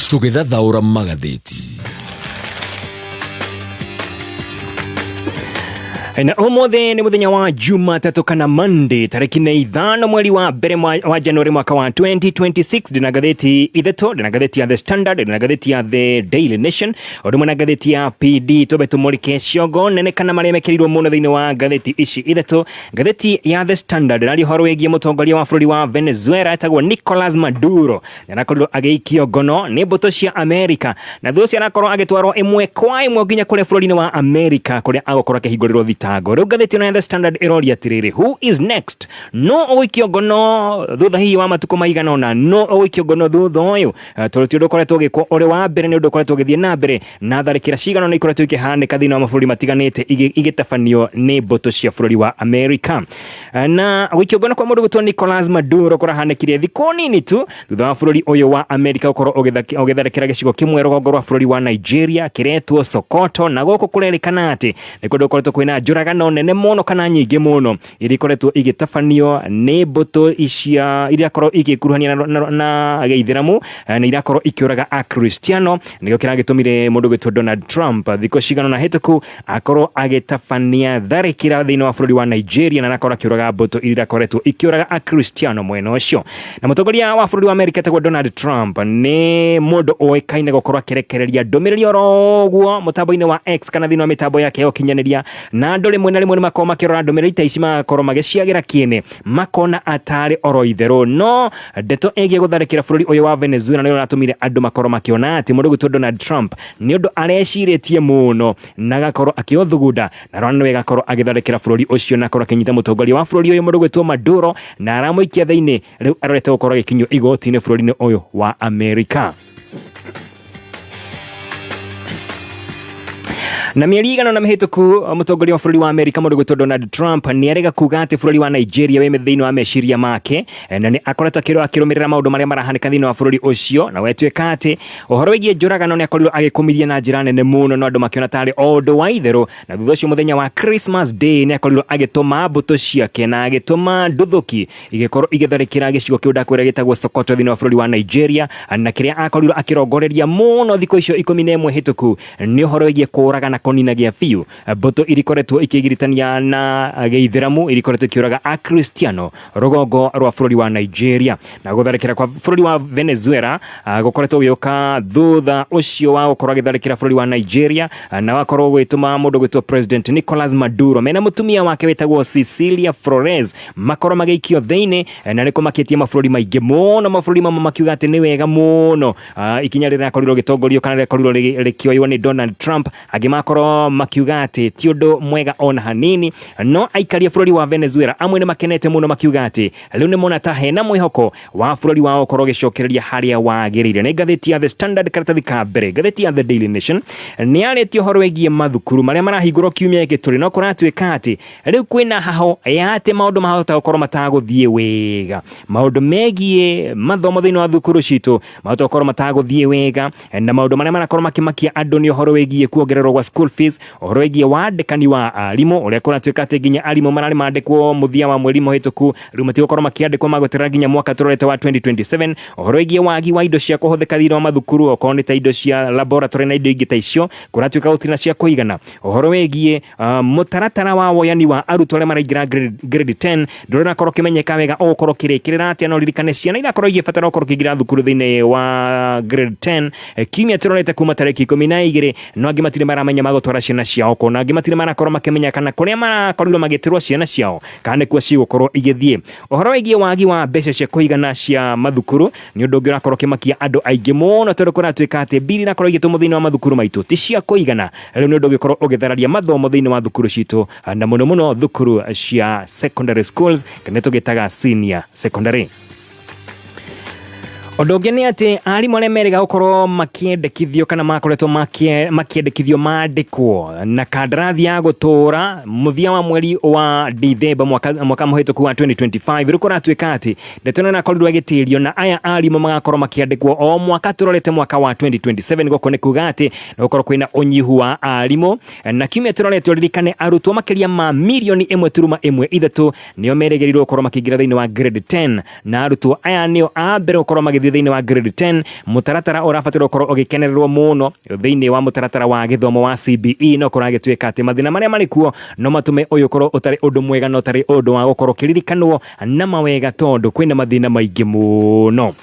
Tũgĩthathaũra magathĩti. Na ũmũthĩ nĩ mũthenya wa Jumatatũ kana Monday tarĩki nĩ 5 mweri wa mbere wa January mwaka wa 2026. Ndĩna ngathĩti ithatũ, ndĩna ngathĩti ya The Standard, ndĩna ngathĩti ya The Daily Nation, ũndũ ũmwe na ngathĩti ya PD. Twambe tũmũrĩke ciongo nene kana marĩa mekĩrirwo mũno thĩinĩ wa ngathĩti ici ithatũ. Ngathĩti ya The Standard ĩraria ũhoro wĩgiĩ mũtongoria wa bũrũri wa Venezuela etagwo Nicolas Maduro, nĩarakorirwo agĩikio ngono nĩ mbũtũ cia Amerika, na thutha ũcio arakorwo agĩtwarwo ĩmwe kwa ĩmwe nginya kũrĩa bũrũri-inĩ wa Amerika kũrĩa agũkorwo akĩhingũrĩrwo thitango. Rĩu ngathĩti ĩno ya The Standard ĩroria atĩrĩrĩ, who is next? No ũgũikio ngono thutha hihi wa matukũ maigana ũna? No ũgũikio ngono thutha ũyũ? Tondũ ti ũndũ ũkoretwo ũgĩkwo ũrĩ wa mbere, nĩ ũndũ ũkoretwo ũgĩthiĩ na mbere, na tharĩkĩra cigana ũna ikoretwo ikĩhanĩka thĩinĩ wa mabũrũri matiganĩte igĩtabanio nĩ mbũtũ cia bũrũri wa Amerika. Na gũikio ngono kwa mũndũ gwĩtwo Nicolas Maduro kũrahanĩkire thikũ nini tu thutha wa bũrũri ũyũ wa Amerika gũkorwo ũgĩtharĩkĩra gĩcigo kĩmwe rũgongo rwa bũrũri wa Nigeria kĩretwo Sokoto, na gũkũ kũrerĩkana atĩ nĩ kũndũ gũkoretwo kwĩna njũragano nene mũno kana nyingĩ mũno iria ikoretwo igĩtabanio nĩ mbũtũ icia irakorwo igĩkuruhania na gĩithĩramu, na irakorwo ikĩũraga Akristiano. Nĩkĩo kĩragĩtũmire mũndũ gwĩtwo Donald Trump thikũ cigana ũna hĩtũku akorwo agĩtabania tharĩkĩra thĩinĩ wa bũrũri wa Nigeria, na arakorwo akĩũraga mbũtũ iria irakoretwo ikĩũraga Akristiano mwena ũcio. Na mũtongoria wa bũrũri wa Amerika etagwo Donald Trump nĩ mũndũ ũĩkaine gũkorwo akĩrekereria ndũmĩrĩri oro ũguo mũtambo-inĩ wa X kana thĩinĩ wa mĩtambo yake ya ũkinyanĩria, na andũ rĩmwe na rĩmwe nĩ makoragwo makĩrora ndũmĩrĩri ta ici magakorwo magĩciagĩra kĩene, makona atarĩ oro itherũ. No ndeto ĩgiĩ gũtharĩkĩra bũrũri ũyũ wa Venezuela nĩyo ĩratũmire andũ makorwo makĩona atĩ mũndũ ũgwĩtwo Donald Trump nĩ ũndũ arecirĩtie mũno na agakorwo akĩũthugunda, na rona nĩwe agakorwo agĩtharĩkĩra bũrũri ũcio na akorwo akĩnyita mũtongoria wa bũrũri ũyũ mũndũ ũgwĩtwo Maduro na aramũikia thĩinĩ. Rĩu arorete gũkorwo agĩkinyio igoti-inĩ bũrũri-inĩ ũyũ wa Amerika. Na mĩeri igana na mĩhĩtũku, mũtongoria wa bũrũri wa Amerika mũndũ gwĩtwo Donald Trump nĩ arega kuga atĩ bũrũri wa Nigeria wĩ thĩinĩ wa meciria make, na nĩ akoretwo akĩrũmĩrĩra maũndũ marĩa marahanĩka thĩinĩ wa bũrũri ũcio, na wetuĩka atĩ ũhoro wĩgiĩ njũragano nĩ akorirwo agĩkũmithia na njĩra nene mũno, no andũ makĩona tarĩ o ũndũ wa itherũ. Na thutha ũcio mũthenya wa Christmas Day nĩ akorirwo agĩtũma mbũtũ ciake na agĩtũma nduthũki igĩkorwo igĩtharĩkĩra gĩcigo kĩu ndakwĩra gĩtagwo Sokoto thĩinĩ wa bũrũri wa Nigeria, na kĩrĩa akorirwo akĩrongoreria mũno thikũ icio 11 hĩtũku nĩ ũhoro wĩgiĩ kũũraga na kũninagia biũ mbũtũ iria ikoretwo ikĩgiritania na gĩithĩramu iria ikoretwo ikĩũraga Akristiano rũgongo rwa bũrũri wa Nigeria. Na gũtharĩkĩra kwa bũrũri wa Venezuela gũkoretwo gũgĩũka thutha ũcio wa gũkorwo agĩtharĩkĩra bũrũri wa Nigeria, na wakorwo ũgĩtũma mũndũ gwĩtwo President Nicolas Maduro mena mũtumia wake wĩtagwo Cecilia Flores makorwo magĩikio thĩinĩ, na nĩ kũmakĩtie mabũrũri maingĩ mũno, mabũrũri mamwe makiuga atĩ nĩ wega mũno ikinya rĩrĩa rĩrakorirwo rĩgĩtongorio kana rĩrakorirwo rĩkĩoywo nĩ Donald Trump, angĩ makorwo makiuga atĩ ti ũndũ mwega ona hanini. No aikari a bũrũri wa Venezuela amwe nĩ makenete mũno makiuga atĩ rĩu nĩ mona ta hena mwĩhoko wa bũrũri wao ũkorwo ũgĩcokereria harĩa wagĩrĩire. Nĩ ngathĩti ya The Standard karatathi ka mbere. Ngathĩti ya The Daily Nation nĩ yarĩtie ũhoro wĩgiĩ mathukuru marĩa marahingũrwo kiumia gĩkĩ tũrĩ, no kũratuĩka atĩ rĩu kwĩna haho ya atĩ maũndũ mahota gũkorwo matagũthiĩ wega, maũndũ megiĩ mathomo thĩinĩ wa thukuru citũ mahota gũkorwo matagũthiĩ wega, na maũndũ marĩa marakorwo makĩmakia andũ nĩ ũhoro wĩgiĩ kuongererwo gwa school fees, ũhoro wĩgiĩ wandĩkani wa arimũ ũrĩa kũratuĩka atĩ nginya arimũ mararĩ mandĩkwo mũthia wa mweri mũhĩtũku rĩu matigũkorwo makĩandĩkwo magweterera nginya mwaka tũrorete wa 2027, ũhoro wĩgiĩ wagi wa indo cia kũhũthĩka thĩinĩ wa mathukuru okorwo nĩ ta indo cia laboratory na indo ingĩ ta icio kũratuĩka gũtirĩ na cia kũigana, ũhoro wĩgiĩ mũtaratara wa woyani wa arutwo arĩa maraingĩra grade 10 ndũrĩ ũrakorwo ũkĩmenyeka wega ũgũkorwo ũkĩrĩkĩrĩra atĩa, no ririkane ciana irakorwo igĩbatara gũkorwo ikĩingĩra thukuru thĩinĩ wa grade 10 kiumia tũrorete kuma tarĩki 12, no angĩ matirĩ maramenya magũtwara ciana ciao kũ, na angĩ matirĩ marakorwo makĩmenya kana kũrĩa marakorirwo magĩtĩrwo ciana ciao kana nĩkuo cigũkorwo igĩthiĩ. Ũhoro wĩgiĩ wagi wa mbeca cia kũigana cia mathukuru nĩ ũndũ ũngĩ ũrakorwo ũkĩmakia andũ aingĩ mũno, tondũ kũratuĩka atĩ mbia iria irakorwo igĩtũmwo thĩinĩ wa mathukuru maitũ ti cia kũigana. Rĩu nĩ ũndũ ũngĩkorwo ũgĩthararia mathomo thĩinĩ wa thukuru citũ, na mũno mũno thukuru cia secondary schools kana tũgĩtaga senior secondary. Ũndũ ũngĩ nĩ atĩ arimũ arĩa merĩga gũkorwo makĩendekithio kana makoretwo makĩendekithio mandĩkwo na kandarathi ya gũtũũra mũthia wa mweri wa Dithemba mwaka mũhĩtũku wa 2025, rĩu kũratuĩka atĩ ndeto ĩno ĩrakorirwo ĩgĩtĩrio na aya arimũ magakorwo makĩandĩkwo o mwaka tũrorete mwaka wa 2027. Gũkũ nĩ kuga atĩ nĩ gũkorwo kwĩna ũnyihu wa arimũ, na kiumia tũrorete ũririkane arutwo makĩria ma mirioni ĩmwe turuma ĩmwe ithatũ nĩo merĩgĩrĩirwo gũkorwo makĩingĩra thĩinĩ wa grade 10, na arutwo aya nĩo a mbere gũkorwo magĩthiĩ Magĩthiĩ thĩinĩ wa grade 10, mũtaratara ũrabatara gũkorwo ũgĩkenererwo mũno thĩinĩ wa mũtaratara wa gĩthomo wa CBE, no kũragĩtuĩka atĩ mathĩna marĩa marĩ kuo no matũme ũyũ ũkorwo ũtarĩ ũndũ mwega na ũtarĩ ũndũ wa gũkorwo ũkĩririkanwo na mawega, tondũ kwĩna mathĩna maingĩ mũno.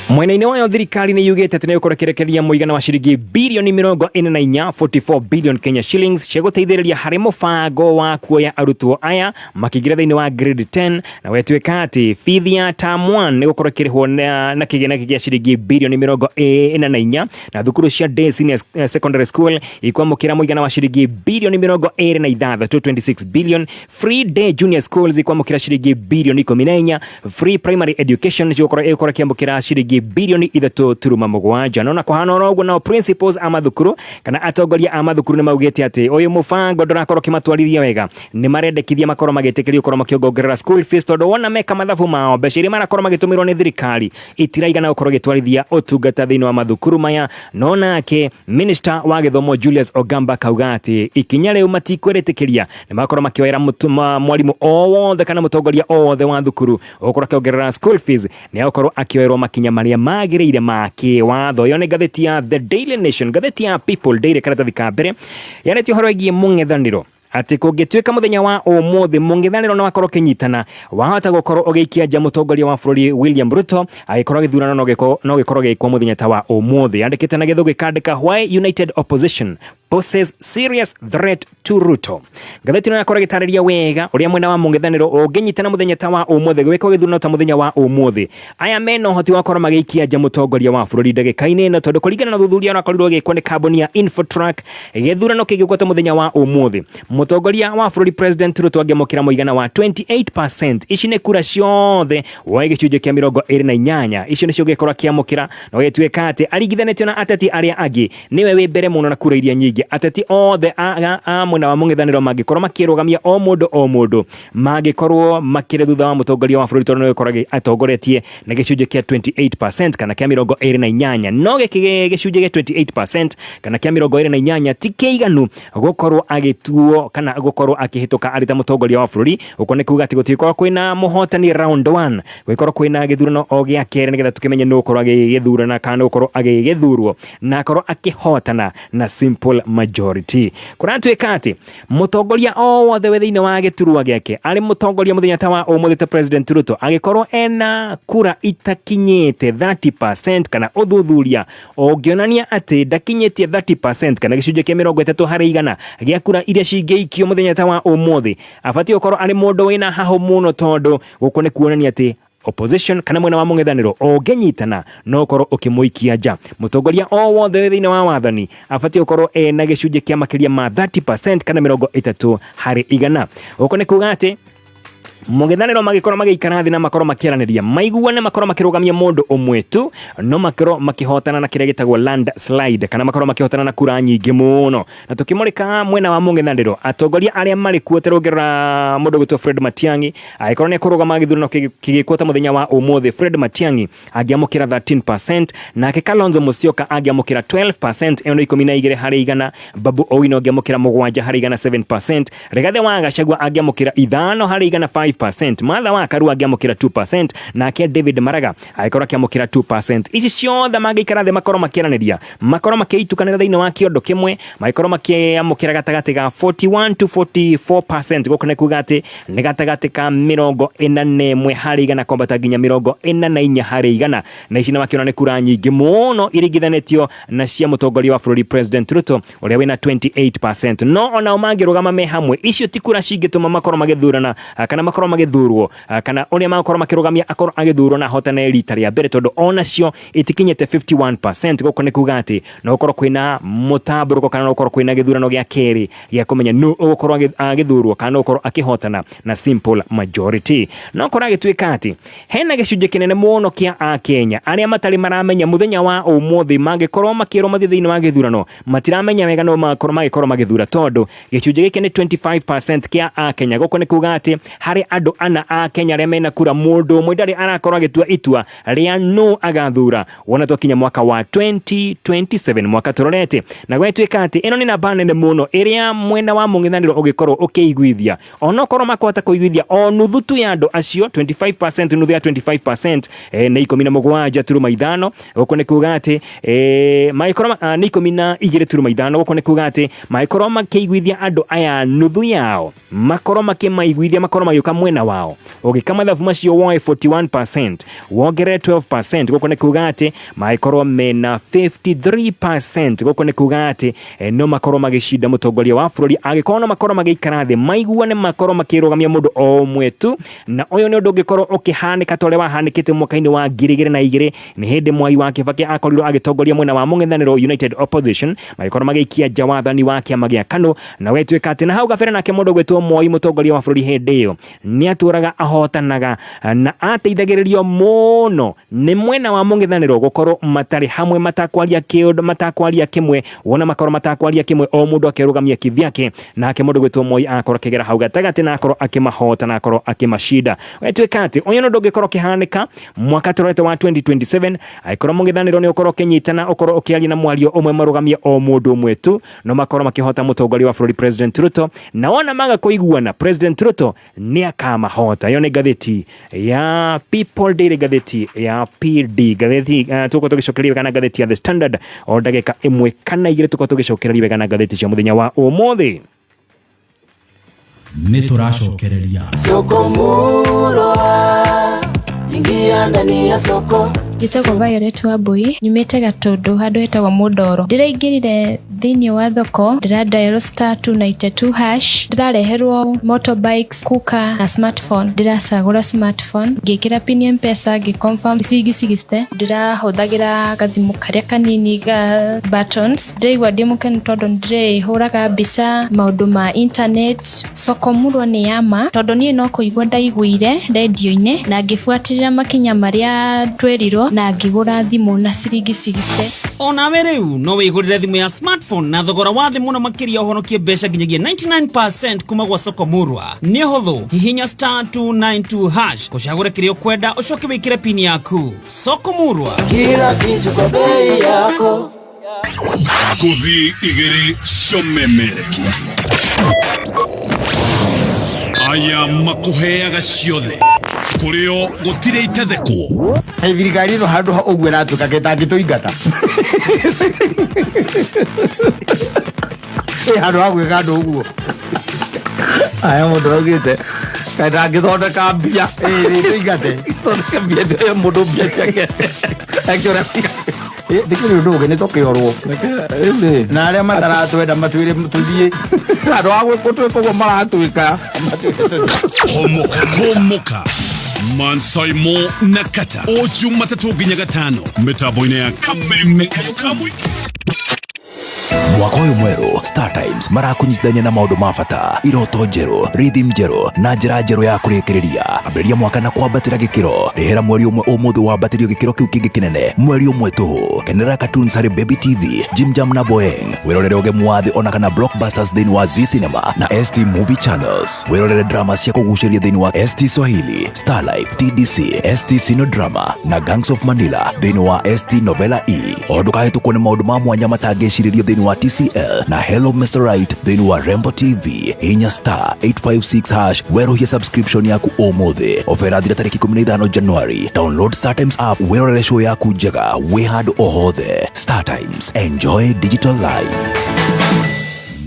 Mwena-inĩ wayo thirikari nĩ yugĩte atĩ nĩ ĩgũkorwo ĩkĩrekereria mũigana wa ciringi birioni 44, 44 billion Kenya shillings, cia gũteithĩrĩria harĩ mũbango wa kuoya arutwo aya makĩingĩra thĩinĩ wa grade 10, na wetuĩka atĩ bithi ya term 1 nĩ gũkorwo ĩkĩrĩhwo na kĩgĩna gĩa ciringi birioni 44, na thukuru cia day senior secondary school ikwamũkĩra mũigana wa ciringi birioni 26, 26 billion. Free day junior schools ikwamũkĩra ciringi birioni 14. Free primary education cigũkorwo ĩgũkorwo ĩkĩamũkĩra ciringi birioni 3.7. No na kũhana oro ũguo, nao principals a mathukuru kana atongoria a mathukuru nĩ maugĩte atĩ ũyũ mũbango ndũrakorwo ũkĩmatwarithia wega. Nĩ marendekithia makorwo magĩtĩkĩrio gũkorwo makĩongerera school fees, tondũ wona meka mathabu mao, mbeca iria marakorwo magĩtũmĩrwo nĩ thirikari itiraigana gũkorwo ĩgĩtwarithia ũtungata thĩinĩ wa mathukuru maya. No nake minister wa gĩthomo Julius Ogamba akauga atĩ ikinya rĩu matikwĩrĩtĩkĩria, nĩ makorwo makĩoera mwarimũ o wothe kana mũtongoria o wothe wa thukuru ũgũkorwo akĩongerera school fees, nĩ agũkorwo akĩoerwo makinya marĩa magĩrĩire ma kĩwatho. Ĩyo nĩ ngathĩti ya The Daily Nation. Ngathĩti ya People Daily, karatathi ka mbere, yarĩtie ũhoro wĩgiĩ mũng'ethanĩro, atĩ kũngĩtuĩka mũthenya wa ũmũthĩ mũng'ethanĩro no akorwo ũkĩnyitana, wahota gũkorwo ũgĩikia nja mũtongoria wa bũrũri William Ruto agĩkorwo gĩthurano no gĩkorwo gĩgĩkwo mũthenya ta wa ũmũthĩ. Yandĩkĩte na Gĩthũngũ, ĩkandĩka, "Why United Opposition poses serious threat to Ruto." Ngathĩti ĩno yakorwo ĩgĩtarĩria wega ũrĩa mwena wa mũng'ethanĩro ũngĩnyitana mũthenya ta wa ũmũthĩ, gwĩkwo gĩthurano ta mũthenya wa ũmũthĩ, aya mena ũhoti wa gũkorwo magĩikia nja mũtongoria wa bũrũri ndagĩka-inĩ ĩno, tondũ kũringana na ũthuthuria ũrakorirwo ũgĩkwo nĩ kambuni ya Infotrack, gĩthurano kĩngĩkwo ta mũthenya wa ũmũthĩ, mũtongoria wa bũrũri President Ruto angĩamũkĩra mũigana wa 28%. Ici nĩ kura ciothe, woe gĩcunjĩ kĩa 28, icio nĩcio ũngĩkorwo akĩamũkĩra, na ũgĩtuĩka atĩ aringithanĩtio na ateti arĩa angĩ, nĩwe wĩ mbere mũno na kura iria nyingĩ. Ateti othe a mwena wa mũng'ethanĩro mangĩkorwo makĩrũgamia o mũndũ o mũndũ, mangĩkorwo makĩrĩ thutha wa mũtongoria wa bũrũri, tondũ nĩwe ũkoragwo atongoretie na gĩcunjĩ kĩa 28% kana kĩa 28. No gĩkĩ gĩcunjĩ gĩa 28% kana kĩa 28 ti kĩiganu gũkorwo agĩtuo kana gũkorwo akĩhĩtũka arĩ ta mũtongoria wa bũrũri. Ũguo nĩ kuga atĩ gũtigũkorwo kwĩna mũhotani round 1, gũgĩkorwo kwĩna gĩthurano o gĩa kerĩ, nĩgetha tũkĩmenye nũ ũkorwo agĩgĩthurana kana nũ ũkorwo agĩgĩthurwo na akorwo akĩhotana na simple majority. Kũratuĩka atĩ mũtongoria o wothe wĩ thĩinĩ wa gĩturwa gĩake arĩ mũtongoria mũthenya ta wa ũmũthĩ, ta President Ruto, agĩkorwo ena kura itakinyĩte 30%, kana ũthuthuria ũngĩonania atĩ ndakinyĩtie 30% kana gĩcunjĩ kĩa 30% gĩa kura iria cingĩikio mũthenya ta wa ũmũthĩ, abatiĩ gũkorwo arĩ mũndũ wĩna hahũ mũno, tondũ gũkũ nĩ kuonania atĩ opposition kana mwena wa mũng'ethanĩro ũngĩnyitana no ũkorwo ũkĩmũikia nja. Mũtongoria o wothe thĩinĩ wa wathani abatiĩ gũkorwo ena gĩcunjĩ kĩa makĩria ma 30% kana 30%. Gũkũ nĩ kuga atĩ mũng'ethanĩro magĩkorwo magĩikara thĩ na makorwo makĩaranĩria, maiguane, makorwo makĩrũgamia mũndũ ũmwe tu, no makorwo makĩhotana na kĩrĩa gĩtagwo landslide, kana makorwo makĩhotana na kura nyingĩ mũno. Na tũkĩmũrĩka mwena wa mũng'ethanĩro, atongoria arĩa marĩ kuo, ta ũngĩrora mũndũ gwĩtwo Fred Matiang'i, angĩkorwo nĩ ekũrũgama gĩthurano kĩgĩkwo ta mũthenya wa ũmũthĩ, Fred Matiang'i angĩamũkĩra 13%, nake Kalonzo Musyoka angĩamũkĩra 12%, ĩyo nĩ 12%. Babu Owino angĩamũkĩra 7%, 7%. Rigathĩ wa Gachagua angĩamũkĩra 5%, 5%. Martha wa Karua angĩamũkĩra 2%, nake David Maraga angĩkorwo akĩamũkĩra 2%. Ici ciothe mangĩikara thĩ, makorwo makĩaranĩria, makorwo makĩitukanĩra thĩinĩ wa kĩondo kĩmwe, mangĩkorwo makĩamũkĩra gatagatĩ ga 41 to 44%. Gũkũ nĩ kuga atĩ nĩ gatagatĩ ka 41% kwambata nginya 44%, na ici nĩ makĩona nĩ kura nyingĩ mũno iringithanĩtio na cia mũtongoria wa bũrũri President Ruto ũrĩa wĩna 28%. No onao mangĩrũgama me hamwe, icio ti kura cingĩtũma makorwo magĩthurana kana makorwo magĩthurwo, kana ũrĩa makorwo makĩrũgamia akorwo agĩthurwo na ahotane rita rĩa mbere, tondũ onacio itikinyĩte 51%. Gũkũ nĩ kuga atĩ no gũkorwo kwĩna mũtambũrũko kana no gũkorwo kwĩna gĩthurano gĩa kerĩ gĩa kũmenya nũ ũgũkorwo agĩthurwo kana nũ ũgũkorwo akĩhotana na simple majority. No korwo agĩtuĩka atĩ hena gĩcunjĩ kĩnene mũno kĩa Akenya arĩa matarĩ maramenya mũthenya wa ũmũthĩ mangĩkorwo makĩrwo mathiĩ thĩinĩ wa gĩthurano, matiramenya wega no makorwo magĩkorwo magĩthura, tondũ gĩcunjĩ gĩkĩ nĩ 25% kĩa Akenya. Gũkũ nĩ kuga atĩ harĩ andũ ana a Kenya arĩa mena kura, mũndũ ũmwe ndarĩ arakorwo agĩtua itua rĩa nũ agathura wona twakinya mwaka wa 2027, mwaka tũrorete. Na gwetwĩka atĩ ĩno nĩ namba nene mũno ĩrĩa mwena wa mũng'ethanĩro ũgĩkorwo ũkĩiguithia, onokorwo makũhota kũiguithia o nuthu tu ya andũ acio 25%, nuthu ya 25% nĩ 17.5. Gũkũ nĩ kuga atĩ mangĩkorwo nĩ 12.5. Gũkũ nĩ kuga atĩ mangĩkorwo makĩiguithia andũ aya nuthu yao, makorwo makĩmaiguithia, makorwo magĩũka mwena wao, ũgĩka mathabu macio woe 41% wongerere 12%, gũkũ nĩ kuga atĩ mangĩkorwo mena 53%. Gũkũ nĩ kuga atĩ no makorwo magĩcinda mũtongoria wa bũrũri angĩkorwo no makorwo magĩikara thĩ maiguane, makorwo makĩrũgamia mũndũ o ũmwe tu. Na ũyũ nĩ ũndũ ũngĩkorwo ũkĩhanĩka ta ũrĩa wahanĩkĩte mwaka-inĩ wa 2002. Nĩ hĩndĩ Mwai wa Kibaki akorirwo agĩtongoria mwena wa mũng'ethanĩro, United Opposition, magĩkorwo magĩikia nja wathani wa kĩama gĩa KANU. Na wetwĩka atĩ na hau gabere nake mũndũ ũgwĩtwo Moi, mũtongoria wa bũrũri hĩndĩ ĩyo, nĩ atũraga ahotanaga na ateithagĩrĩrio mũno nĩ mwena wa mũng'ethanĩro gũkorwo matarĩ hamwe, matakwaria kĩũndũ, matakwaria kĩmwe. Wona makorwo matakwaria kĩmwe, o mũndũ akerũgamia kivyake, nake mũndũ gwĩtwo Moi akorwo akĩgera hau gatagatĩ na akorwo akĩmahota na akorwo akĩmacinda. Wetwĩka atĩ ũyũ nĩ ũndũ ũngĩkorwo ũkĩhanĩka mwaka tũrorete wa 2027, angĩkorwo mũng'ethanĩro nĩ ũkorwo ũkĩnyitana, ũkorwo ũkĩaria na mwario ũmwe, marũgamie o mũndũ ũmwe tu, no makorwo makĩhota mũtongoria wa bũrũri President Ruto. Na wona maga kũiguana, President Ruto nĩ akamahota. Ĩyo nĩ ngathĩti ya People Daily, ngathĩti ya PD, ngathĩti tũkorwo tũgĩcokeria wega na ngathĩti ya The Standard o ndagĩka ĩmwe kana igĩrĩ, tũkorwo tũgĩcokereria wega na ngathĩti cia mũthenya wa ũmũthĩ. Nĩ tũracokereria. Soko Murwa, ingia ndani ya soko. Njĩtagwo Violet Wambui, nyumĩte Gatũndũ handũ hetagwo Mũndoro. Ndĩraingĩrire thĩinĩ wa thoko, ndĩra dial *292#, ndĩrareherwo motorbikes, cooker na smartphone. Ndĩracagũra smartphone, ngĩkĩra pin ya M-Pesa, ngĩ confirm ciringi 60. Ndĩrahũthagĩra gathimũ karĩa kanini ga buttons. Ndĩraigua ndĩ mũkenu tondũ nĩndĩrĩhũraga mbica maũndũ ma internet. Soko Murwa nĩ ya ma tondũ niĩ no kũigua ndaiguire rendio-inĩ na ngĩbuatĩrĩra makinya marĩa twerirwo na ngĩgũra thimũ na ciringi 60. Onawe rĩu no wĩgũrĩre thimũ ya smartphone na thogora wa thĩ mũno makĩria, ũhonokie mbeca nginyagia 99% kuma gwa Soko Murwa. Nĩ ũhũthũ, hihinya *292# ũcagũre kĩrĩa ũkwenda, ũcoke wĩkĩre pini yaku. Soko Murwa, kila kitu kwa bei yako. Ngũthi igĩrĩ ciomemerekia aya makũheaga ciothe, kũrĩo gũtirĩ itathekwo. Hey, thirikari ĩno handũ ha ũguo ĩratuĩka ketangĩtũingata ĩ handũ ha gwĩka andũ ũguo. Aya mũndũ augĩte kaĩ ndangĩthondeka mbia. Ĩ tũingate. Thondeka mbia ĩyo, mũndũ mbia ciake akĩũra. Tikĩrĩ ũndũ ũngĩ, nĩ tũkĩorwo na arĩa mataratwenda matwĩre tũthiĩ. Handũ ha gũtwĩka ũguo maratwĩka. Homoka homoka Mansaimo na Kata, o Jumatatũ nginya Gatano, mĩtambo-inĩ ya Kameme Kayo ka Mũingĩ. Mwaka ũyũ mwerũ, Star Times marakũnyitithania na maũndũ ma bata, iroto njerũ, rhythm njerũ na njĩra njerũ ya kũrĩkĩrĩria. Ambĩrĩria mwaka na kwambatĩra gĩkĩro. Rĩhĩra mweri ũmwe ũmũthĩ, wambatĩrio gĩkĩro kĩu kĩngĩ kĩnene mweri ũmwe tũhũ. Kenera cartoons harĩ Baby TV, Jim Jam na Boeng. Wĩrorere ũgemu wa thĩ ona kana blockbusters thĩinĩ wa Z Cinema na ST Movie Channels. Wĩrorere drama cia kũgucĩrĩria thĩinĩ wa ST Swahili, Starlife, TDC, ST Sinodrama na Gangs of Manila thĩinĩ wa ST Novella E. O ndũkahĩtũkwo nĩ maũndũ ma mwanya matangĩcirĩrio thĩinĩ wa TCL na Hello Mr. Right thĩinĩ wa Rembo TV. Hinya *856# werũhie subscription yaku ũmũthĩ. Ofa ĩrathira tarĩki 15 January. Download Star Times app wĩrorere show yaku njega wĩ handũ o hothe. Star Times, enjoy digital life.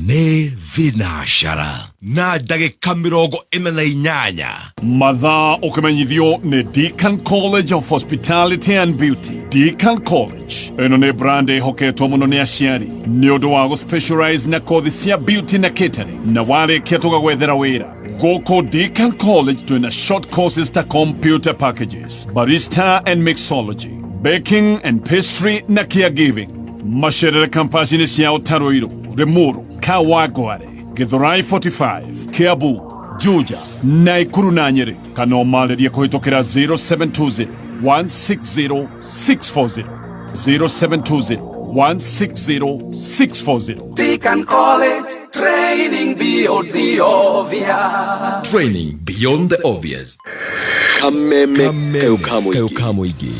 Nĩ thinacara na ndagĩka 48. Mathaa ũkĩmenyithio nĩ Deacon College of Hospitality and Beauty. Deacon College ĩno nĩ brand ĩhoketwo mũno nĩ aciari nĩ ũndũ wa gũspecialize na kothi cia beauty na catering, na warĩkia tũgagwethera wĩra. Gũkũ Deacon College twĩna short courses ta computer packages, barista and mixology, baking and pastry na caregiving. Macerere kampasi-inĩ ciao ta Ruiru, Limuru, Kawangware, Githurai 45, Kiambu, Juja, Naikuru na Nyeri, kana ũmarĩrie kũhĩtũkĩra 0720 160 640, 0720. 160 640. Deacon College, training beyond the obvious. Training beyond the obvious. Kameme kayo kamũingĩ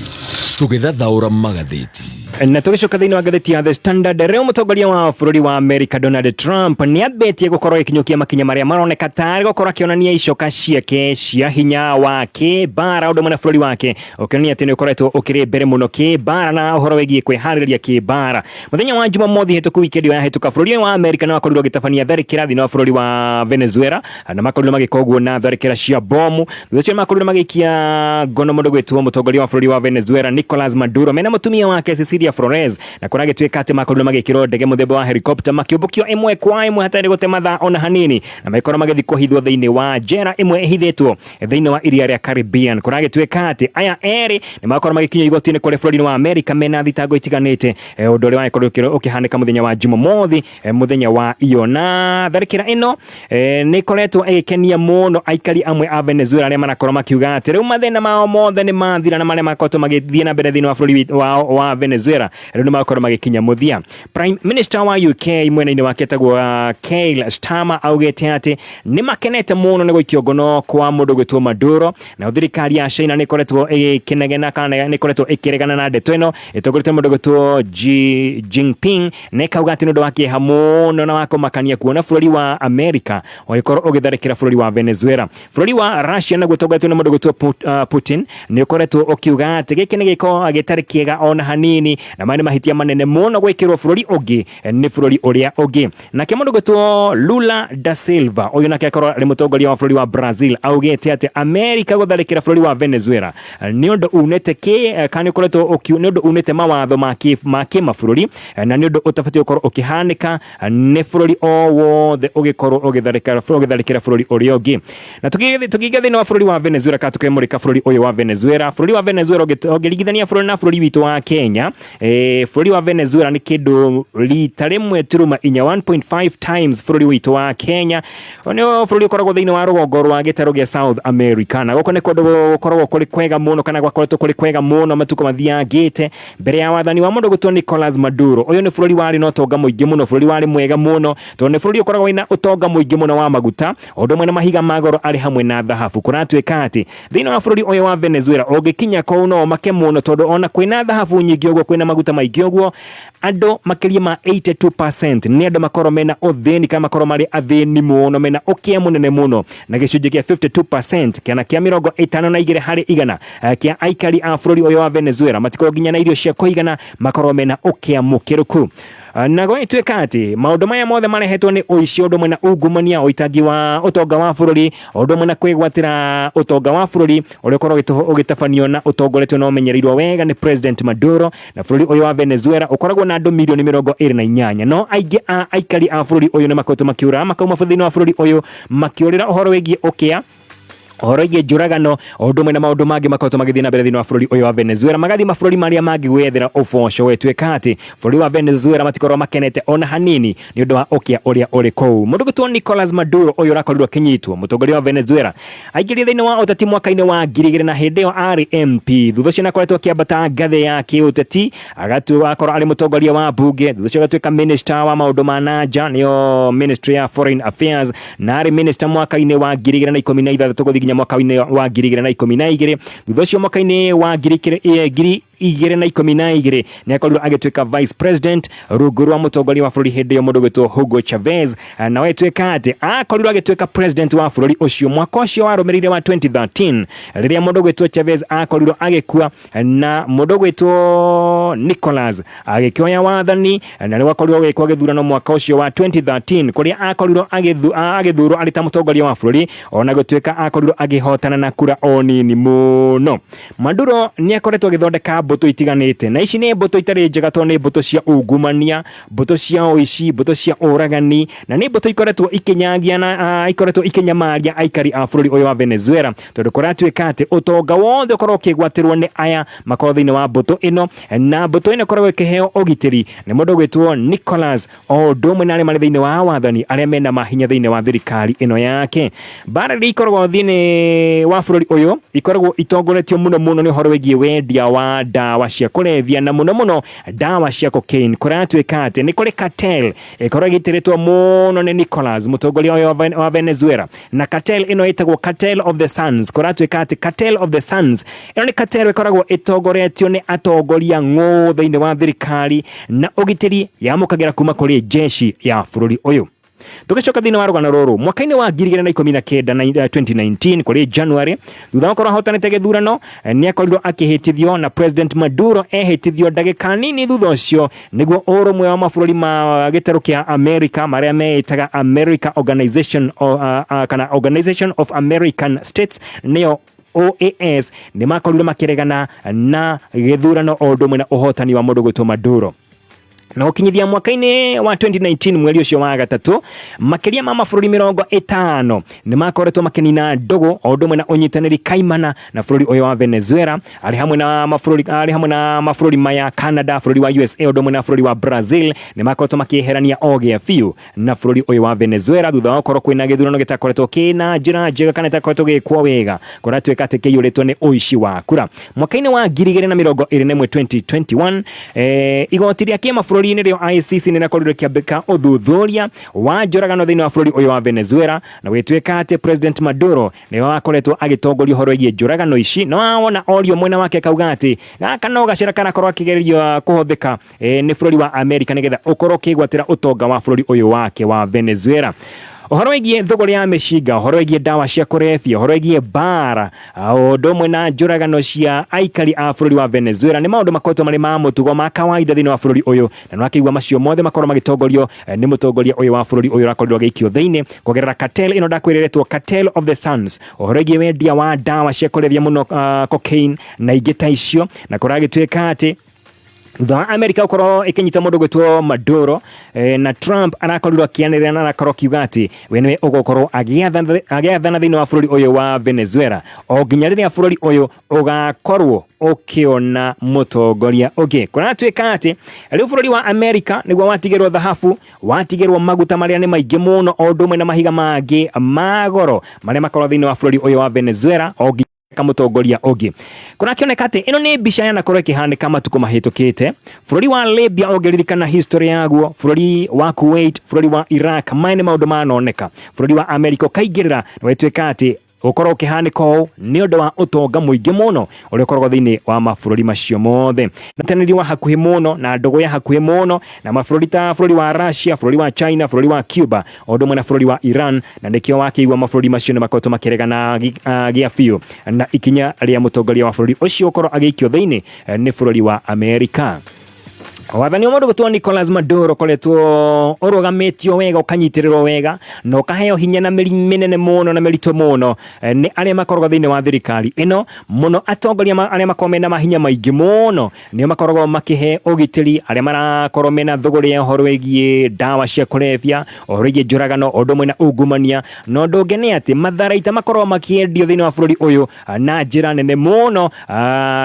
Tũgĩthathaũra magathĩti. Na tũgĩcoka thĩinĩ wa ngathĩti ya The Standard, rĩu mũtongoria wa bũrũri wa America Donald Trump nĩ ambĩtie gũkorwo agĩkinyũkia makinya marĩa maroneka tarĩ gũkorwo akĩonania icoka ciake cia hinya wa kĩmbara, ũndũ ũmwe na bũrũri wake ũkĩonania atĩ nĩ ũkoretwo ũkĩrĩ mbere mũno kĩmbara na ũhoro wĩgiĩ kwĩharĩrĩria kĩmbara. Mũthenya wa Jumamothi hĩtũku, wikendi ĩyo yahĩtũka, bũrũri ũyũ wa America nĩ wakorirwo ũgĩtabania tharĩkĩra thĩinĩ wa bũrũri wa Venezuela, na makorirwo magĩka ũguo na tharĩkĩra cia bomu. Thutha ũcio makorirwo magĩikia ngono mũndũ gwĩtwo mũtongoria wa bũrũri wa Venezuela Nicolas Maduro mena mũtumia wake Cecilia Flores, na kũragĩtuĩka atĩ makorirwo magĩkĩrwo ndege mũthemba wa helicopter, makĩũmbũkio ĩmwe kwa ĩmwe hatarĩ gũte mathaa ona hanini, na magĩkorwo magĩthiĩ kũhithwo thĩinĩ wa njera ĩmwe ĩhithĩtwo thĩinĩ wa iria rĩa Caribbean. Kũragĩtuĩka atĩ aya erĩ nĩ makorwo magĩkinyio igoti-inĩ kũrĩa bũrũri-inĩ wa America mena thitango itiganĩte, ũndũ ũrĩa wagĩkorirwo ũkĩhanĩka mũthenya wa Jumamothi, mũthenya wa iyo. Na tharĩkĩra ĩno nĩ ĩkoretwo ĩgĩkenia mũno aikari amwe a Venezuela, arĩa marakorwo makiuga atĩ rĩu mathĩna mao mothe nĩ mathira, na marĩa makoretwo magĩthiĩ na mbere thĩinĩ wa bũrũri wao wa Venezuela rĩu nĩ makorwo magĩkinya mũthia. Prime Minister wa UK mwena-inĩ wake etagwo Keir Starmer augĩte atĩ nĩ makenete mũno nĩ gũikio ngono kwa mũndũ gwĩtwo Maduro. Nayo thirikari ya China nĩ ĩkoretwo ĩgĩkĩnegena kana nĩ ĩkoretwo ĩkĩregana na ndeto ĩno ĩtongoretio nĩ mũndũ gwĩtwo Xi Jinping, na ĩkauga atĩ nĩ ũndũ wa kĩeha mũno na wa kũmakania kuona bũrũri wa America ũgĩkorwo ũgĩtharĩkĩra bũrũri wa Venezuela. Bũrũri wa Russia naguo ũtongoretio nĩ mũndũ gwĩtwo Putin nĩ ũkoretwo ũkiuga atĩ gĩkĩ nĩ gĩko gĩtarĩ kĩega ona hanini, na maya nĩ mahĩtia manene mũno gwĩkĩrwo bũrũri ũngĩ nĩ bũrũri ũrĩa ũngĩ. Nake mũndũ gwĩtwo Lula da Silva, ũyũ nake akorwo arĩ mũtongoria wa bũrũri wa Brazil, augĩte atĩ America gũtharĩkĩra bũrũri wa Venezuela nĩ ũndũ unĩte kĩ kana nĩ ũkoretwo nĩ ũndũ unĩte mawatho ma kĩmabũrũri, na nĩ ũndũ ũtabatiĩ gũkorwo ũkĩhanĩka nĩ bũrũri o wothe ũgĩkorwo ũgĩtharĩkĩra bũrũri ũrĩa ũngĩ. Na tũkĩingĩra thĩinĩ wa bũrũri wa Venezuela, kana tũkĩmũrĩka bũrũri ũyũ wa Venezuela, bũrũri wa Venezuela ũngĩringithania bũrũri na bũrũri witũ wa Kenya, bũrũri wa Venezuela nĩ kĩndũ rita 1.4, 1.5 times bũrũri witũ wa Kenya. Nĩ bũrũri ũkoragwo thĩinĩ wa rũgongo rwa gĩtarũ gĩa South America, na gũkũ nĩ kũndũ gũkoragwo kũrĩ kwega mũno, kana gwakoretwo kũrĩ kwega mũno matukũ mathiangĩte mbere ya wathani wa mũndũ gwĩtwo Nicolas Maduro. Ũyũ nĩ bũrũri warĩ na ũtonga mũingĩ mũno, bũrũri warĩ mwega mũno, tondũ nĩ bũrũri ũkoragwo wĩna ũtonga mũingĩ mũno wa maguta, o ũndũ ũmwe na mahiga ma goro arĩ hamwe na thahabu. Kũratuĩka atĩ thĩinĩ wa bũrũri ũyũ wa Venezuela, ũngĩkinya kũu no ũmake mũno, tondũ ona kwĩna thahabu nyingĩ ũguo, kwĩna maguta maingĩ ũguo, andũ makĩria ma 82% nĩ andũ makorwo mena ũthĩni, kana makorwo marĩ athĩni mũno, mena ũkĩa mũnene mũno, na gĩcunjĩ kĩa 52%, kana kĩa 52% kĩa aikari a bũrũri ũyũ wa Venezuela matikorwo nginya na irio cia kũigana, makorwo mena ũkĩa mũkĩrũku. Na gwagĩtuĩka atĩ maũndũ maya mothe marehetwo nĩ ũici, ũndũ ũmwe na ungumania, ũitangi wa ũtonga wa bũrũri, ũndũ ũmwe na kwĩgwatĩra ũtonga wa bũrũri ũrĩa ũkoragwo ũgĩtabanio na ũtongoretio na ũmenyereirwo wega nĩ President Maduro. Na bũrũri ũyũ wa Venezuela ũkoragwo na andũ mirioni 28, no aingĩ a aikari a bũrũri ũyũ nĩ makoretwo makĩũra, makauma thĩinĩ wa bũrũri ũyũ, makĩũrĩra ũhoro wĩgiĩ ũkĩa, ũhoro wĩgiĩ njũragano, o ũndũ ũmwe na maũndũ mangĩ makoretwo magĩthiĩ na mbere thĩinĩ wa bũrũri ũyũ wa Venezuela, magathiĩ mabũrũri marĩa mangĩ gwethera ũboco. Gwĩtuĩka atĩ bũrũri wa Venezuela matikorwo makenete ona hanini nĩ ũndũ wa ũkĩa ũrĩa ũrĩ kũu. Mũndũ gwĩtwo Nicolas Maduro ũyũ ũrakorirwo akĩnyitwo, mũtongoria wa Venezuela, aingĩrire thĩinĩ wa ũteti mwaka-inĩ wa 2000, na hĩndĩ ĩyo arĩ MP. Thutha ũcio nĩakoretwo akĩambata ngathĩ ya kĩũteti, agatua akorwo arĩ mũtongoria wa bunge, thutha ũcio agatuĩka minister wa maũndũ ma nanja, nĩyo Ministry ya Foreign Affairs, na arĩ minister mwaka-inĩ wa 2016 gũthiĩ nginya mwaka-inĩ wa 2012. Thutha ũcio mwaka-inĩ wa 2012 nĩ akorirwo agĩtuĩka vice president rungu rwa mũtongoria wa bũrũri hĩndĩ ĩyo, mũndũ gwĩtwo Hugo Chavez, na wetwĩka atĩ akorirwo agĩtuĩka president wa bũrũri ũcio mwaka ũcio warũmĩrĩire wa 2013, rĩrĩa mũndũ gwĩtwo Chavez akorirwo agĩkua na mũndũ gwĩtwo Nicolas agĩkĩoya wathani. Na nĩ gwakorirwo gwĩkwo gĩthurano mwaka ũcio wa 2013, kũrĩa akorirwo agĩthurwo arĩ ta mũtongoria wa bũrũri, ona gũtuĩka akorirwo agĩhotana na kura o nini mũno. Maduro nĩ akoretwo agĩthondeka mbũtũ itiganĩte, na ici nĩ mbũtũ itarĩ njega, tondũ nĩ mbũtũ cia ungumania, mbũtũ cia ũici, mbũtũ cia ũragani, na nĩ mbũtũ ikoretwo ikĩnyagia na ikoretwo ikĩnyamaria aikari a bũrũri ũyũ wa Venezuela, tondũ kũratuĩka atĩ ũtonga wothe ũkorwo ũkĩgwatĩrwo nĩ aya makorwo thĩinĩ wa mbũtũ ĩno, na mbũtũ ĩno ĩkoragwo ĩkĩheo ũgitĩri nĩ mũndũ gwĩtwo Nicolas, o ũndũ ũmwe na arĩa marĩ thĩinĩ wa wathani, arĩa mena mahinya thĩinĩ wa thirikari ĩno yake. Mbara iria ikoragwo thĩinĩ wa bũrũri ũyũ ikoragwo itongoretio mũno mũno nĩ ũhoro wĩgiĩ wendia wa ndawa. ndawa cia kũrebia na mũno mũno ndawa cia cocaine. Kũratuĩka atĩ nĩ kũrĩ cartel ĩkorwo ĩgitĩrĩtwo mũno nĩ Nicolas, mũtongoria ũyũ wa Venezuela, na cartel ĩno ĩtagwo Cartel of the Suns. Kũratuĩka atĩ Cartel of the Suns ĩno nĩ cartel ĩkoragwo ĩtongoretio nĩ atongoria ng'ũ thĩinĩ wa thirikari na ũgitĩri yamũkagĩra kuma kũrĩ jeshi ya bũrũri ũyũ. Tũgĩcoka thĩinĩ wa rũgano rũrũ, mwaka-inĩ wa 2019 na 2019 kũrĩ January, thutha wa gũkorwo ahotanĩte gĩthurano, nĩ akorirwo akĩhĩtithio na President Maduro ehĩtithio ndagĩka nini thutha ũcio nĩguo ũrũmwe wa mabũrũri ma gĩtarũ kĩa America marĩa meĩtaga America Organization kana Organization of American States, nĩyo OAS, nĩ makorirwo makĩregana na gĩthurano o ũndũ ũmwe na ũhotani wa mũndũ gwĩtwo Maduro. Na gũkinyithia mwaka-inĩ wa 2019 mweri ũcio wa gatatũ, makĩria ma mabũrũri 50 nĩ makoretwo makĩnina ndũgũ o ũndũ ũmwe na ũnyitanĩri kaimana na bũrũri ũyũ wa Venezuela, arĩ hamwe na mabũrũri maya Canada, bũrũri wa USA, ũndũ ũmwe na bũrũri wa Brazil. Nĩ makoretwo makĩeherania o gĩa biũ na bũrũri ũyũ wa Venezuela thutha wa gũkorwo kwĩna gĩthurano gĩtakoretwo kĩna njĩra njega kana gĩtakoretwo gĩgĩkwo wega, kũratuĩka atĩ kĩiyũrĩtwo nĩ ũici wa kura. Mwaka-inĩ wa 2021, 2021, igoti rĩa kĩmabũrũri-inĩ rĩo ICC nĩ rĩakorirwo rĩkĩambĩka ũthuthuria wa njũragano thĩinĩ wa bũrũri ũyũ wa Venezuela, na gwĩtuĩka atĩ President Maduro nĩwe wakoretwo agĩtongoria ũhoro wĩgiĩ njũragano ici. No wona orio mwena wake akauga atĩ gaka no gacĩra karakorwo akĩgerio kũhũthĩka nĩ bũrũri wa Amerika nĩgetha ũkorwo ũkĩgwatĩra ũtonga wa bũrũri ũyũ wake wa Venezuela. Ũhoro wĩgiĩ thũgũrĩ ya mĩcinga, ũhoro wĩgiĩ ndawa cia kũrebia, ũhoro wĩgiĩ mbara ũndũ ũmwe na njũragano cia aikari a bũrũri wa Venezuela nĩ maũndũ makoretwo marĩ ma mũtugo ma kawaida thĩinĩ wa bũrũri ũyũ, na nĩwakĩigua macio mothe makorwo magĩtongorio nĩ mũtongoria ũyũ wa bũrũri ũyũ ũrakorirwo agĩikio thĩinĩ kũgerera cartel ĩno ndakwĩrĩretwo Cartel of the Suns, ũhoro wĩgiĩ wendia wa ndawa cia kũrebia mũno, cocaine na ingĩ ta icio. Na kũragĩtuĩka atĩ thutha wa Amerika gũkorwo ĩkĩnyita mũndũ gwĩtwo Maduro, na Trump arakorirwo akĩanĩrĩra na arakorwo akiuga atĩ we nĩwe ũgũkorwo agĩathana thĩinĩ wa bũrũri ũyũ wa Venezuela o nginya rĩrĩa bũrũri ũyũ ũgakorwo ũkĩona mũtongoria ũngĩ. Kũratuĩka atĩ rĩu bũrũri wa Amerika nĩguo watigĩrwo thahabu, watigĩrwo maguta marĩa nĩ maingĩ mũno, o ũndũ ũmwe na mahiga mangĩ ma goro marĩa makorwo thĩinĩ wa bũrũri ũyũ wa Venezuela o nginya mũtongoria ũngĩ. Kũrakĩoneka atĩ ĩno nĩ mbica yanakorwo ĩkĩhanĩka matukũ mahĩtũkĩte. Bũrũri wa Libya, ũngĩririkana history yaguo, bũrũri wa Kuwait, bũrũri wa Iraq, maya nĩ maũndũ manoneka bũrũri wa Amerika ũkaingĩrĩra, na wĩtuĩka atĩ gũkorwo ũkĩhanĩka ũũ nĩ ũndũ wa ũtonga mũingĩ mũno ũrĩa ũkoragwo thĩinĩ wa mabũrũri macio mothe, na teneri wa hakuhĩ mũno na ndũgũ ya hakuhĩ mũno na mabũrũri ta bũrũri wa Russia, bũrũri wa China, bũrũri wa Cuba, o ũndũ ũmwe na bũrũri wa Iran. Na nĩkĩo wakĩigua mabũrũri macio nĩ makoretwo makĩregana gĩa biũ na ikinya rĩa mũtongoria wa bũrũri ũcio gũkorwo agĩikio thĩinĩ nĩ bũrũri wa Amerika. Wathani wa mũndũ gwĩtwo Nicolas Maduro ũkoretwo ũrũgamĩtio wega, ũkanyitĩrĩrwo wega na ũkaheo hinya na mĩri mĩnene mũno na mĩritũ mũno nĩ arĩa makoragwo thĩinĩ wa thirikari ĩno mũno. Atongoria arĩa makoragwo mena mahinya maingĩ mũno nĩo makoragwo makĩhe ũgitĩri arĩa marakorwo mena thũgũrĩ ya ũhoro wĩgiĩ ndawa cia kũrebia, ũhoro wĩgiĩ njũragano, ũndũ ũmwe na ungumania. Na ũndũ ũngĩ nĩ atĩ matharaita makoragwo makĩendio thĩinĩ wa bũrũri ũyũ na njĩra nene mũno,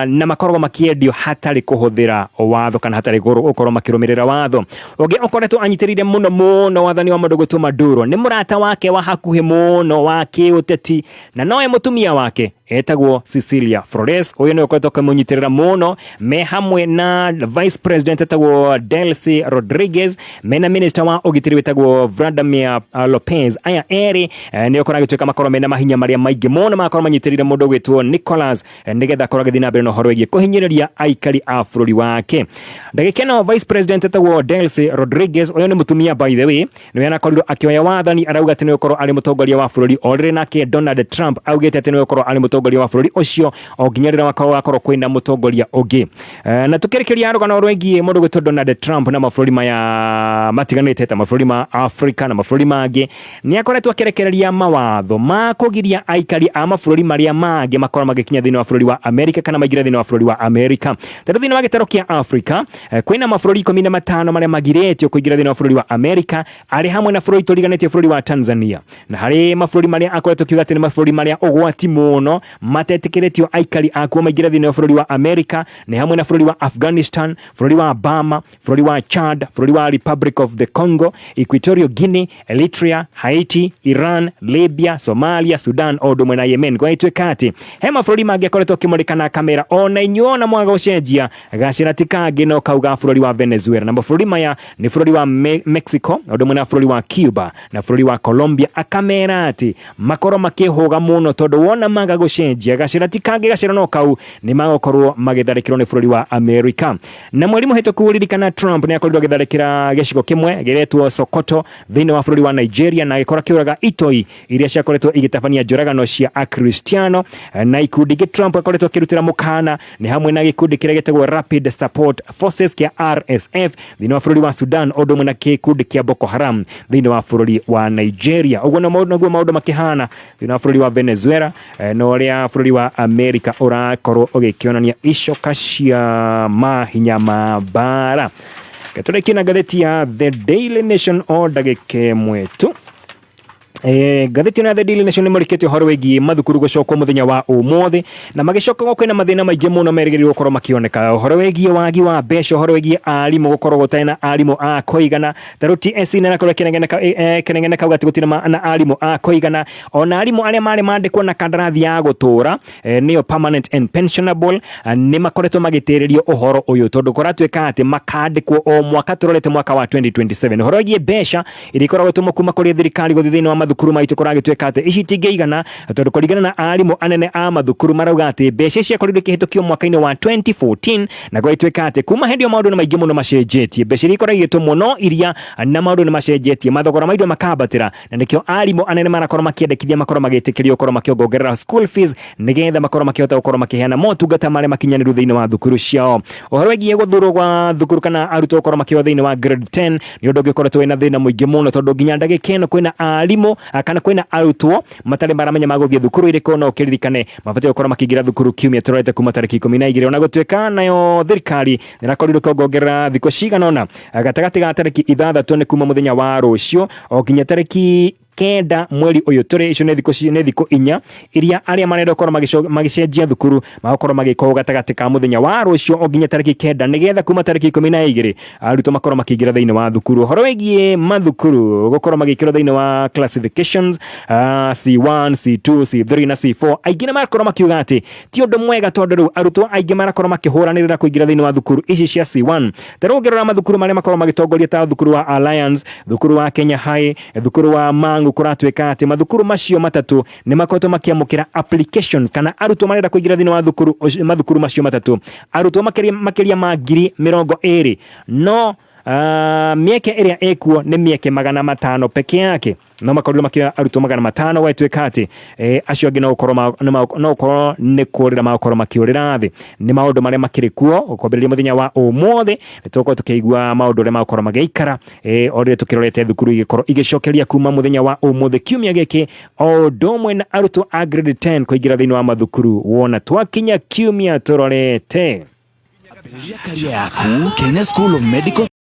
na makoragwo makĩendio hatarĩ kũhũthĩra watho kana hatarĩ gũkorwo makĩrũmĩrĩra watho. Ũngĩ ũkoretwo anyitĩrĩire mũno mũno wathani wa mũndũ gwĩtwo Maduro nĩ mũrata wake wa hakuhĩ mũno wa kĩũteti, na nowe mũtumia wake etagwo Cecilia Flores. Ũyũ nĩwe ũkoretwo akĩmũnyitĩrĩra mũno me hamwe na vice president etagwo Delcy Rodriguez, mena minister wa ũgitĩri wĩtagwo Vladimir Lopez. Aya erĩ nĩo kũragĩtuĩka makorwo mena mahinya marĩa maingĩ mũno, magakorwo manyitĩrĩire mũndũ gwĩtwo Nicolas nĩgetha akorwo agĩthiĩ na mbere na ũhoro wĩgiĩ kũhinyĩrĩria aikari a bũrũri wake. Ndagĩka ĩno vice president etagwo Delcy Rodriguez, ũyũ nĩ mũtumia by the way, nĩwe anakorirwo akĩoya wathani, arauga atĩ nĩwe ũkorwo arĩ mũtongoria wa bũrũri, o rĩrĩ nake Donald Trump augĩte atĩ nĩwe ũkorwo arĩ mũtongoria wa bũrũri ũcio o nginya rĩrĩa wakorwo kwĩna mũtongoria ũngĩ. Na tũkĩrĩkĩria rũgano rwĩgiĩ mũndũ gwĩtwo Donald Trump na mabũrũri maya matiganĩte ta mabũrũri ma Afrika na mabũrũri mangĩ, nĩ akoretwo akĩrekereria mawatho ma kũgiria aikari a mabũrũri marĩa mangĩ makorwo magĩkinya thĩinĩ wa bũrũri wa Amerika kana maingĩre thĩinĩ wa bũrũri wa Amerika. Tondũ thĩinĩ wa gĩtarũ kĩa Afrika, Kwĩna mabũrũri 15 marĩa magirĩtio kũingĩra thĩinĩ wa bũrũri wa Amerika, arĩ hamwe na bũrũri tũriganĩtie bũrũri wa Tanzania. Na harĩ mabũrũri marĩa akoretwo akiuga atĩ nĩ mabũrũri marĩa ũgwati mũno matetĩkĩrĩtio aikari akuo maingĩre thĩinĩ wa bũrũri wa Amerika nĩ hamwe na bũrũri wa Afghanistan, bũrũri wa Burma, bũrũri wa Chad, bũrũri wa Republic of the Congo, Equatorial Guinea, Eritrea, Haiti, Iran, Libya, Somalia, Sudan o ũndũ ũmwe na Yemen. Gwagĩtuĩka atĩ he mabũrũri mangĩ akoretwo akĩmũrĩka na kamera ona inyuĩ ona mwaga gũcenjia gacĩra ti kangĩ no kau ga bũrũri wa Venezuela. Na mabũrũri maya nĩ bũrũri wa Mexico o ũndũ ũmwe na bũrũri wa Cuba na bũrũri wa Colombia, akamera atĩ makorwo makĩhũga mũno tondũ wona maga gũcenjia gacĩra ti kangĩ gacĩra no kau nĩ magũkorwo magĩtharĩkĩrwo nĩ bũrũri wa Amerika. Na mweri mũhĩtũku ririkana Trump nĩ akorirwo agĩtharĩkĩra gĩcigo kĩmwe gĩretwo Sokoto thĩinĩ wa bũrũri wa Nigeria na agĩkorwo akĩũraga itoi iria ciakoretwo igĩtabania njũragano cia Akristiano. Na ikundi ingĩ Trump akoretwo akĩrutĩra mũkana nĩ hamwe na gĩkundi kĩrĩa gĩtagwo Rapid Support Forces kĩa RSF thĩinĩ wa bũrũri wa Sudan o ũndũ ũmwe na gĩkundi kĩa Boko Haram thĩinĩ wa bũrũri wa Nigeria. Ũguo naguo maũndũ makĩhana thĩinĩ wa bũrũri wa Venezuela na ũrĩa bũrũri wa Amerika ũrakorwo ũgĩkĩonania icoka cia mahinya ma mbara. Tũrĩkie na ngathĩti ya The Daily Nation o ndagĩka ĩmwe tu. Ngathĩti ĩno ya The Daily Nation nĩ mũrĩkĩtie ũhoro wĩgiĩ mathukuru gũcokwo mũthenya wa ũmũthĩ, na magĩcoka kwĩna mathĩna maingĩ mũno merĩgĩrĩirwo gũkorwo makĩoneka, ũhoro wĩgiĩ wagi wa mbeca, ũhoro wĩgiĩ arimũ gũkorwo gũtarĩ na arimũ a kũigana. Ta rĩu TSC nĩ ĩrakorwo ĩkĩnegena kauga atĩ gũtirĩ na arimũ a kũigana, ona arimũ arĩa marĩ mandĩkwo na kandarathi ya gũtũra nĩyo permanent and pensionable nĩ makoretwo magĩtĩrĩrio ũhoro ũyũ tondũ kũratuĩka atĩ makandĩkwo o mwaka tũrorete mwaka wa 2027. Ũhoro wĩgiĩ mbeca iria ikoragwo itũmwo kuma kũrĩ thirikari gũthiĩ thĩinĩ wa mathukuru maitũ kũragĩtuĩka atĩ ici itingĩigana tondũ kũringana na arimũ anene a mathukuru marauga atĩ mbeca ici ciakorirwo ikĩhĩtũkio mwaka-inĩ wa 2014 na gwagĩtuĩka atĩ kuma hĩndĩ ĩyo maũndũ nĩ maingĩ mũno macenjetie, mbeca iria ikoragwo igĩtũmwo no iria na maũndũ nĩ macenjetie, mathogora ma indo makambatĩra, na nĩkĩo arimũ anene marakorwo makĩendekithia makorwo magĩtĩkĩrio gũkorwo makĩongerera school fees nĩgetha makorwo makĩhota gũkorwo makĩheana motungata marĩa makinyanĩru thĩinĩ wa thukuru ciao. Ũhoro wĩgiĩ gũthurwo gwa thukuru kana arutwo gũkorwo makĩoya thĩinĩ wa grade 10 nĩ ũndũ ũngĩ ũkoretwo wĩna thĩna mũingĩ mũno tondũ nginya ndagĩka ĩno kwĩna arimũ kana kwĩna arutwo matarĩ maramenya magũthiĩ thukuru irĩkũ, no ũkĩririkane mabatiĩ gũkorwo makĩingĩra thukuru kiumia tũrorete kuma tarĩki 12, ona gũtuĩka nayo thirikari nĩrakorirwo ĩkĩongerera thikũ cigana ũna gatagatĩ ga tarĩki 6 nĩ kuma mũthenya wa rũciũ o nginya tarĩki 9 mweri ũyũ tũrĩ. Icio nĩ thikũ 4 iria arĩa marenda gũkorwo magĩcenjia thukuru magakorwo magĩka ũũ gatagatĩ ka mũthenya wa rũciũ o nginya tarĩki 9 nĩgetha kuma tarĩki 12 arutwo makorwo makĩingĩra thĩinĩ wa thukuru. Ũhoro wĩgiĩ mathukuru gũkorwo magĩkĩrwo thĩinĩ wa classifications C1, C2, C3 na C4, aingĩ nĩ marakorwo makiuga atĩ ti ũndũ mwega tondũ rĩu arutwo aingĩ marakorwo makĩhũranĩrĩra kũingĩra thĩinĩ wa thukuru ici cia C1. Ta rĩu ũngĩrora mathukuru marĩa makorwo magĩtongoria ta thukuru wa Alliance, thukuru wa Kenya High, thukuru wa Mangu, kũratuĩka atĩ mathukuru macio matatũ nĩ makoretwo makĩamũkĩra applications kana arutwo marenda kũingĩra thĩinĩ wa thukuru mathukuru macio matatũ, arutwo makĩria ma 20,000, no mĩeke ĩrĩa ĩkuo nĩ mĩeke 500 peke yake, no makorirwo makĩoya arutwo 500, gwagĩtuĩka atĩ acio angĩ no gũkorwo nĩ kũũrĩra magũkorwo makĩũrĩra thĩ. Nĩ maũndũ marĩa makĩrĩ kuo kwambĩrĩria mũthenya wa ũmũthĩ nĩ tũgũkorwo tũkĩigua maũndũ ũrĩa magũkorwo magĩikara o rĩrĩa tũkĩrorete thukuru igĩkorwo igĩcokeria kuma mũthenya wa ũmũthĩ kiumia gĩkĩ, o ũndũ ũmwe na arutwo a grade 10 kũingĩra thĩinĩ wa mathukuru wona twakinya kiumia tũrorete. Career yaku Kenya School of Medical